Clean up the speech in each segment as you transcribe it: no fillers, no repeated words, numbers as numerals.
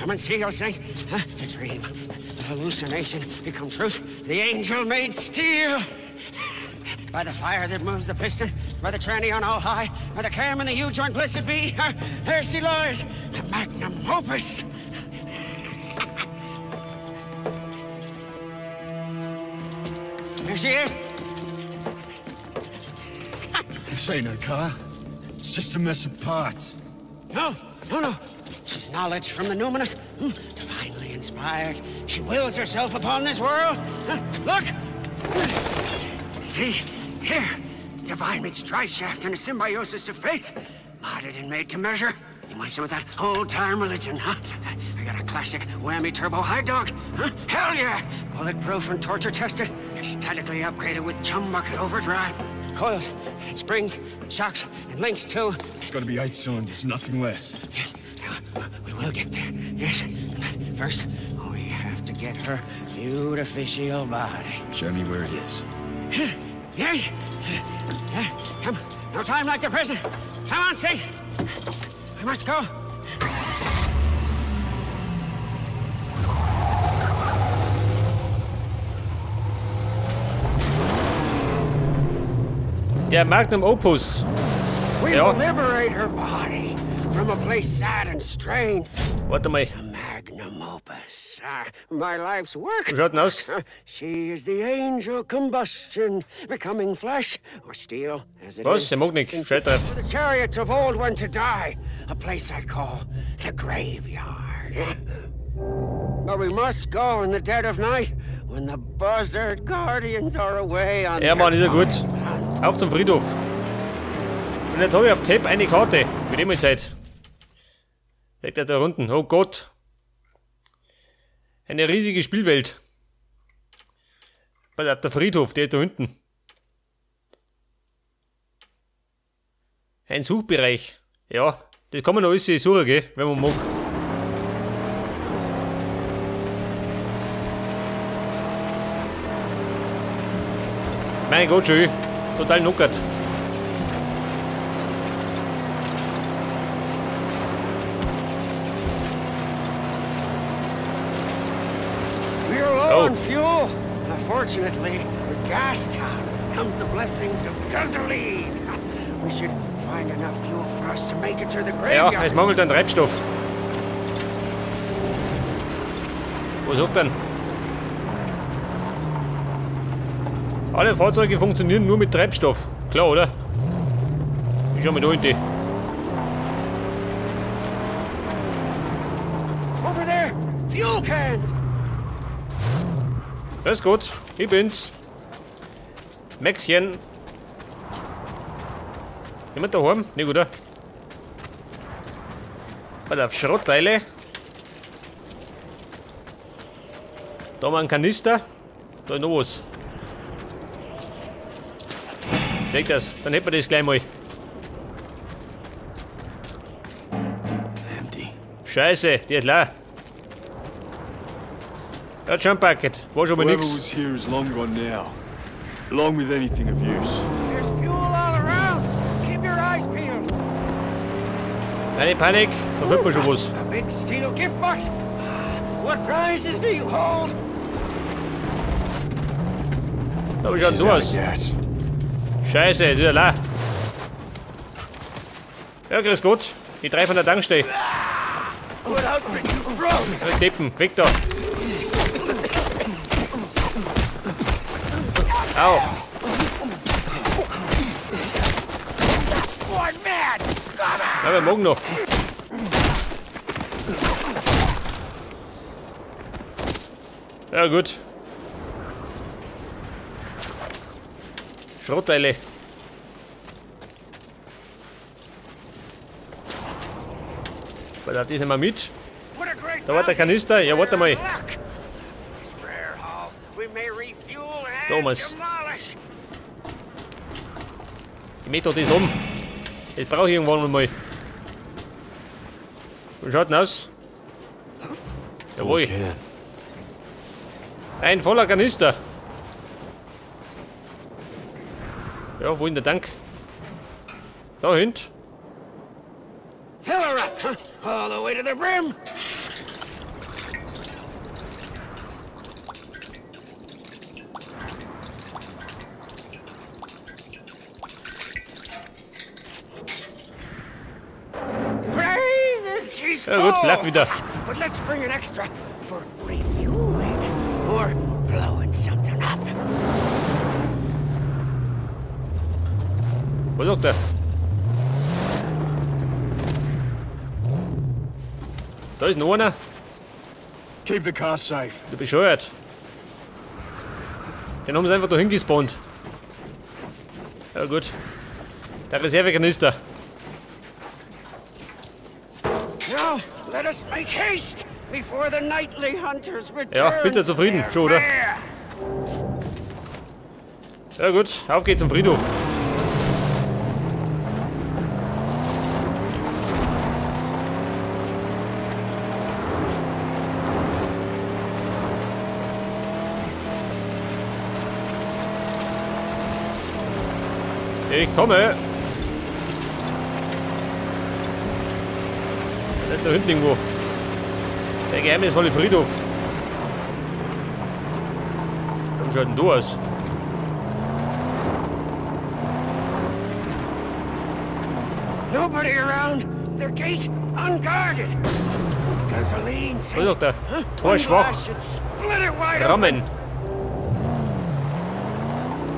Come and see, O saint. The dream, the hallucination become truth. The angel made steel. By the fire that moves the piston, by the tranny on all high, by the cam and the U-joint, blessed be. There she lies, the magnum opus. There she is. This ain't no car. It's just a mess of parts. No, no, no. She's knowledge from the numinous, divinely inspired. She wills herself upon this world. Look! See, here, divine meets drive shaft in a symbiosis of faith, modded and made to measure. You want some of that old-time religion, huh? I got a classic whammy turbo high dog, huh? Hell yeah! Bulletproof and torture-tested, ecstatically upgraded with chum bucket overdrive. Coils and springs, shocks and links too. It's got to be 8 cylinders, nothing less. Yes, we will get there, yes. First, we have to get her beautificial body. Show me where it is. Yes! Come, no time like the present. Come on, Saint. We must go. Der Magnum Opus. We Ja. will liberate her body from a place sad and strange. Warte mal. The magnum opus. My life's work. Wie schaut denn aus? She is the angel combustion, becoming flesh or steel as it Was? is. Er mag nicht. Since Scheiß drauf. The chariots of old went to die. A place I call the graveyard. But we must go in the dead of night when the buzzard guardians are away on Ja, Mann, ist ja gut. hunt. Auf zum Friedhof. Und jetzt habe ich auf Tape eine Karte. Mit dem Zeit. Liegt er da unten. Oh Gott. Eine riesige Spielwelt. Pass auf, der Friedhof, der ist da hinten. Ein Suchbereich. Ja, das kann man noch alles suchen, gell, wenn man mag. Mein Gott, schön. Total nuckert. We're low Oh. on fuel. Fortunately, with Gastown comes the blessings of gasoline. We should find enough fuel for us to make it to the Ja, graveyard. es mangelt an Treibstoff. Was sagt denn? Alle Fahrzeuge funktionieren nur mit Treibstoff. Klar, oder? Ich schau mal da hinten. Over there, fuel cans. Das ist gut. Ich bin's. Maxchen. Jemand daheim? Nicht, oder? Pass auf, Schrottteile. Da haben wir einen Kanister. Da ist noch was. Leg das, dann hätten wir das gleich mal. Empty. Scheiße, die ist leer. Ja, Jump Bucket, war schon mal Whoever nix. was here is long gone now. Along with anything of use. There's fuel all around. Keep your eyes peeled. Keine Panik, da findet man schon was. A big steel gift box. What prizes do you hold? Da wie schaut denn She's du out aus? of gas. Scheiße, ist ja leer. Ja, grüß Gott. Die drei von der Tankstelle. Ja, Deppen, weg da. Au. Ja, wir morgen noch. Ja, gut. Schrottteile. Pass auf, das nehmen wir mit. What a great Da war der Kanister. Ja, warte mal. luck. This rare haul, we may refuel and Thomas. demolish. Ich möchte das um. Das brauche ich irgendwann mal. Wie schaut denn aus? Jawohl. Can. Ein voller Kanister. Ja, wo in der Tank? Da hinten. Fill her up, huh? All the way to the brim. Ja gut, full. Lauf wieder. But let's bring an extra for refueling or blowing something up. Was sagt er? Da ist noch einer. Keep the car safe. Du bescheuert. Den haben sie einfach da hingespawnt. Ja gut. Der Reservekanister. Now, let us make haste before the nightly hunters return. Ja, bitte zufrieden, their schon, oder? fare. Ja gut, auf geht's zum Friedhof. Ich komme. Da hinten irgendwo. Der geheimnisvolle Friedhof. Warum schaut denn du aus? Nobody around. Their gate unguarded. Gasoline Was sagt der? Tor schwach. Rammen.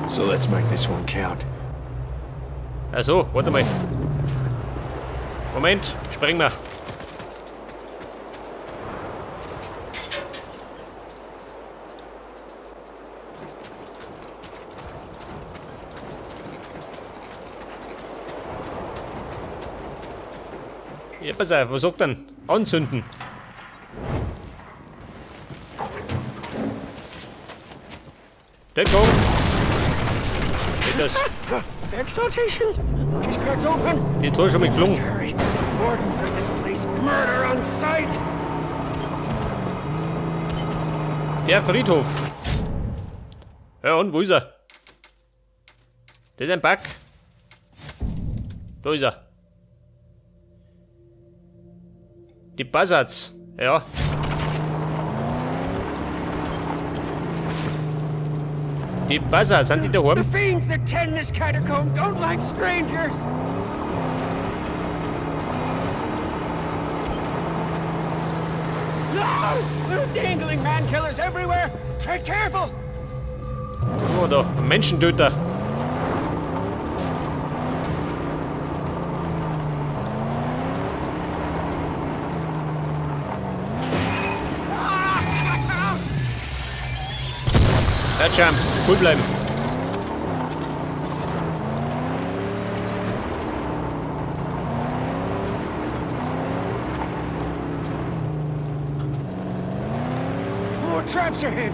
So let's make this one count. Ach so, warte mal. Moment, spring mal. Ja, pass auf, was sagt denn? Anzünden. Deckung. Geht das? Exaltations! Just cracked open. Die Tor ist schon mal geflogen. Hurry. Wardens of this place murder on sight. Der Friedhof. Ja, und wo ist er? Das ist ein Bug. Da ist er. Die Buzzards. Ja. Die Buzzards, sind die daheim? The fiends that tend this catacomb don't like strangers. No! There are dangling man-killers everywhere. Tread careful. Oh, da, Menschentöter. Ah, watch out! Ja, Jump, cool bleiben. More traps ahead.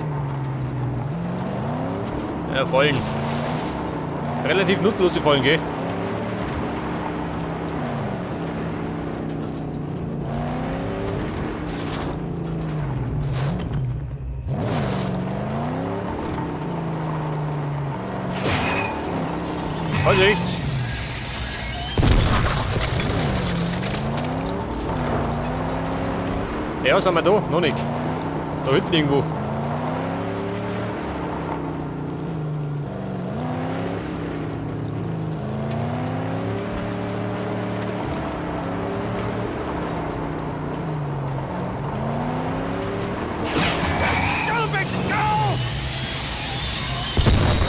Ja, Fallen. Relativ nutzlose Fallen, gell? Vorsicht! Ja, sind wir da? Noch nicht. Da hinten irgendwo. Stop it! Go!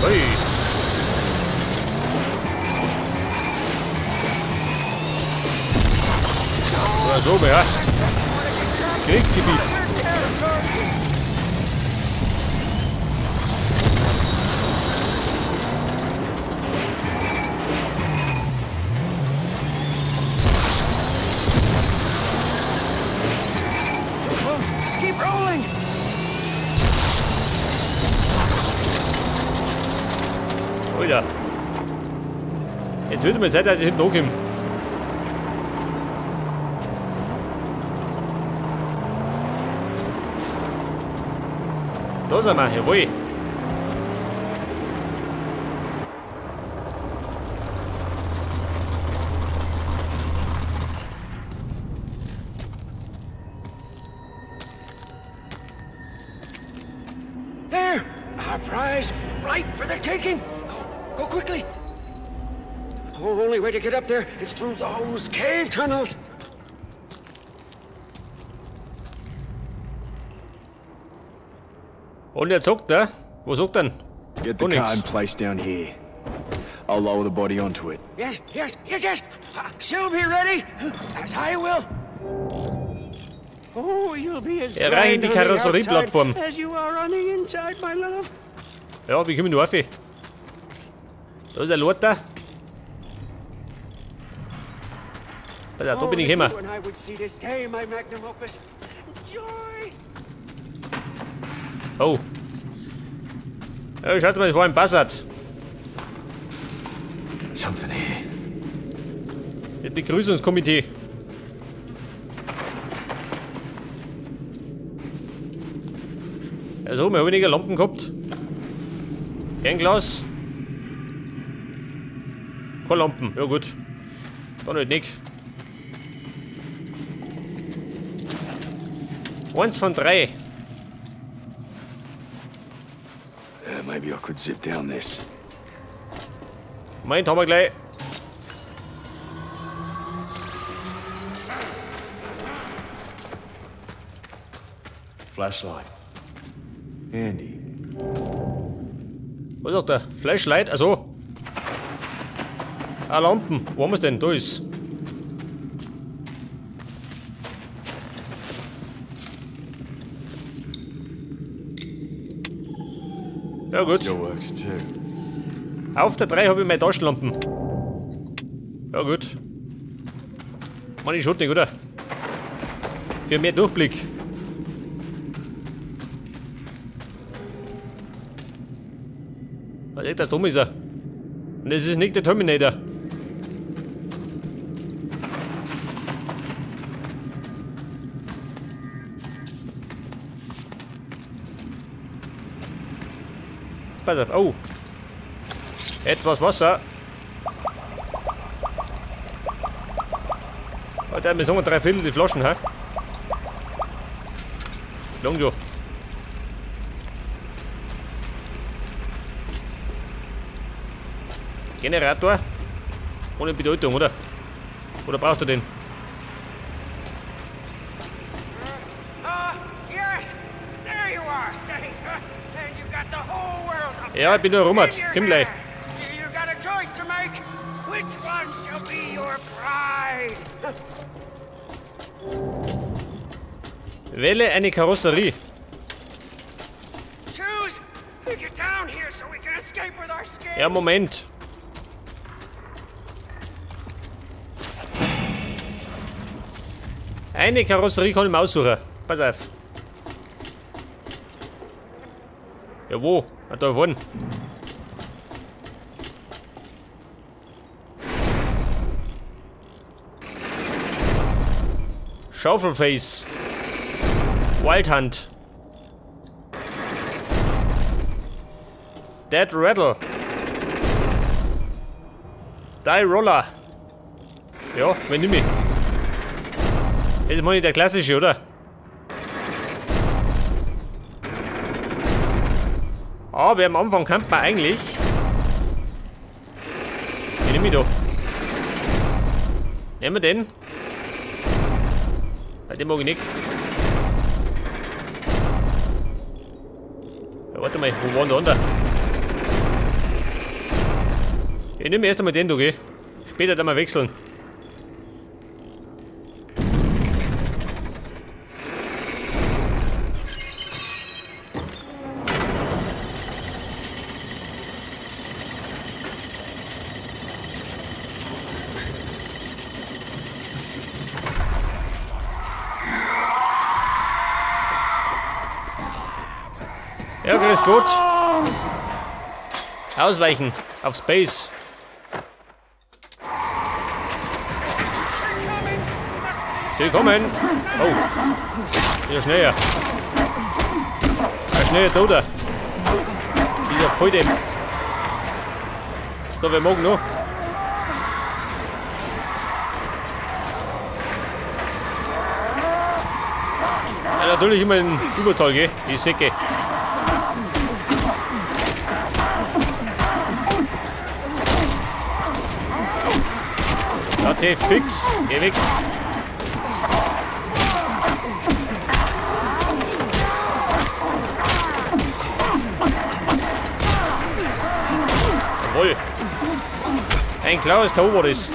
Ui. Oder so, ja. Kriegsgebiet. Too close. Keep rolling. Alter. Jetzt wird mir Zeit, dass ich hinten hochkomme. Da sind wir, jawohl. There! Our prize, ripe for the taking! Go, go quickly! The only way to get up there is through those cave tunnels. Und er sagt er? Wo sagt er denn? Get the car in place down here. I'll lower the body onto it. Yes, yes, yes, yes. She'll be ready, as I will. Oh, you'll be as Erreiche die Karosserieplattform. As you are on the inside, my love. Ja, wie komme ich noch auf? Da ist ein Lothar. Also, da bin ich gekommen. Oh. Ja, schaut mal, das war ein Buzzard. Something here. Das Begrüßungskomitee. Also, wir haben weniger Lampen gehabt. Fernglas. Keine Lampen, ja gut. Dann halt nicht. 1 von 3. Maybe I could zip down this. Moment, haben wir gleich. Flashlight. Handy. Was sagt der? Flashlight? Also. Ah, Lampen. Wo haben wir's denn? Da ist. Ja gut. Still works too. Auf der 3 habe ich meine Taschenlampen. Ja gut. Mann, ich schon nicht, oder? Für mehr Durchblick. Was ist der dumm ist er? Und das ist nicht der Terminator. Pass auf. Oh. Etwas Wasser. Alter, wir sagen 3/4 die Flaschen, hä? Lang schon. Generator? Ohne Bedeutung, oder? Oder braucht er den? Ja, ich bin nur rummert. Komm gleich. Wähle eine Karosserie. Ja, Moment. Eine Karosserie kann ich mir aussuchen. Pass auf. Ja, wo? Ah, da vorne. Schaufelface. Wild Hunt. Dead Rattle. Die Roller. Ja, wenn nicht mehr. Das ist mal nicht der klassische, oder? Aber am Anfang kann man eigentlich. Den nehme ich da. Nehmen wir den. Den mag ich nicht. Ja, warte mal, wo war denn der andere? Ich nehme erst einmal den da, gell? Später dann mal wechseln. Ja, grüß Gott. Ausweichen. Auf Space. Willkommen. Oh. Wieder schneller. Ein schneller Toter. Dieser Volldepp. So, wer mag noch? Ja, natürlich immer in Überzahl, gell? Die Säcke. AT fix, geh weg. Ein klares K.O. war das.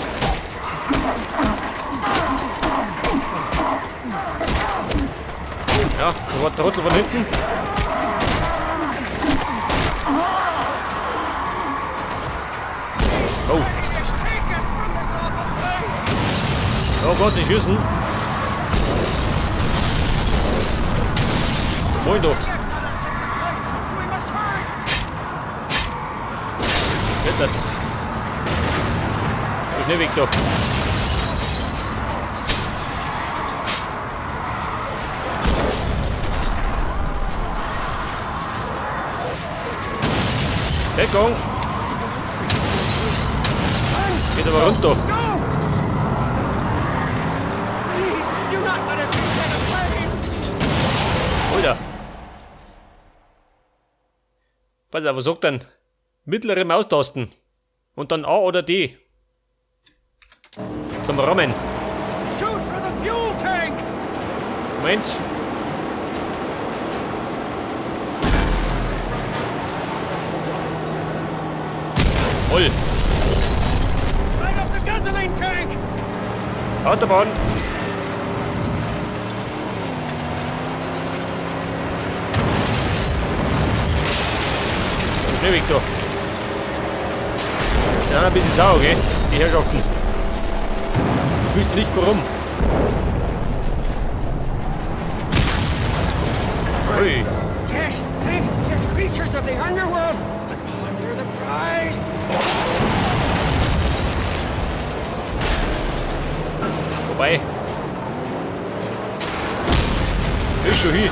Ja, da war der Trottel von hinten. Oh. Oh Gott, sie schießen. Moin doch. Geht das? Schnell weg da. Deckung! Geht aber runter. Alter. Pass auf, was sagt denn? Mittlere Maustasten. Und dann A oder D. Zum Rammen. Moment. Voll. Autobahn. Schnell weg da. Die sind ein bisschen sauer, gell? Die Herrschaften. Ich wüsste nicht warum. Ui. Yes, Saint, yes, creatures of the underworld, but ponder the prize. Vorbei. Ist schon hin.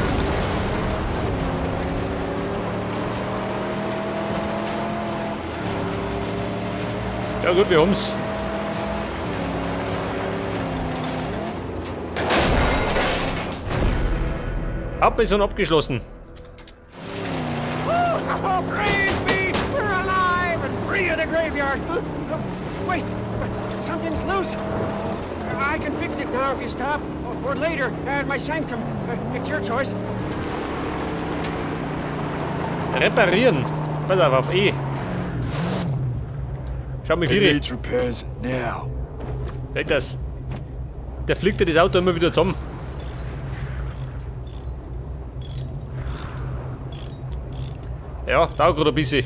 Ja gut, wir haben's. Hauptmission abgeschlossen. Oh, praise be! We're alive and free of the graveyard. Wait, but something's loose. I can fix it now if you stop, or later at my sanctum. It's your choice. Reparieren. Pass auf E. Schau mal, wie needs repairs now. Das. Der fliegt ja das Auto immer wieder zusammen. Ja, dauert gerade ein bisschen.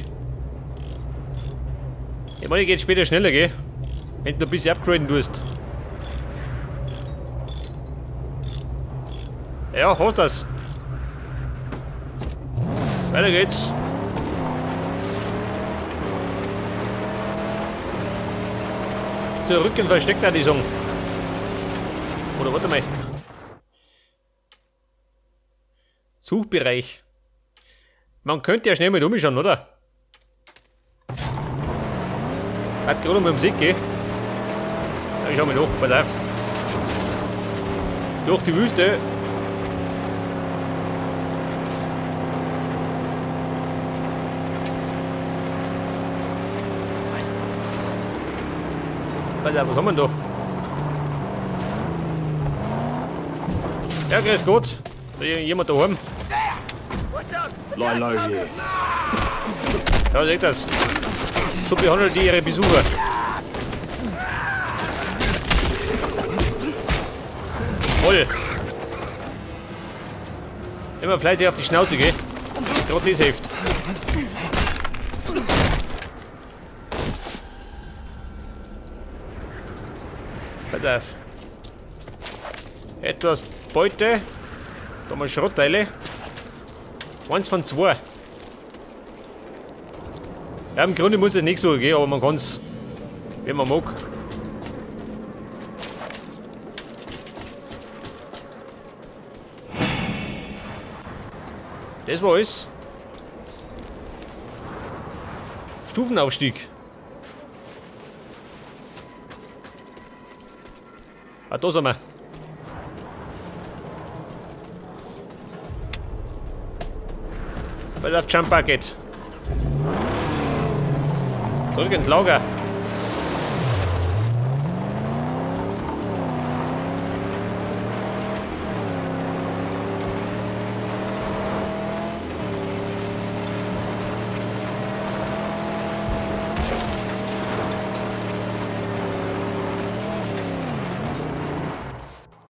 Ich meine, geht später schneller, gell? Wenn du ein bisschen upgraden tust. Ja, hast das. Weiter geht's. Zurück in versteckt die Song. Oder warte mal. Suchbereich. Man könnte ja schnell mit umschauen, oder? Hat gerade mal ums Eck, gell? Ich schau mal nach, pass auf. Durch die Wüste. Pass auf, was haben wir denn da? Ja, grüß Gott. Da ist jemand daheim. Lie low here. Ja, seht das. So behandelt die ihre Besucher. Voll. Immer fleißig auf die Schnauze, gell? Gerade das hilft. Pass auf. Etwas Beute. Da mal Schrottteile. 1 von 2. Ja, im Grunde muss es nicht so gehen, aber man kann es, wenn man mag. Das war alles. Stufenaufstieg. Ah, da sind wir. Weil auf Jump Bucket. Zurück ins Lager.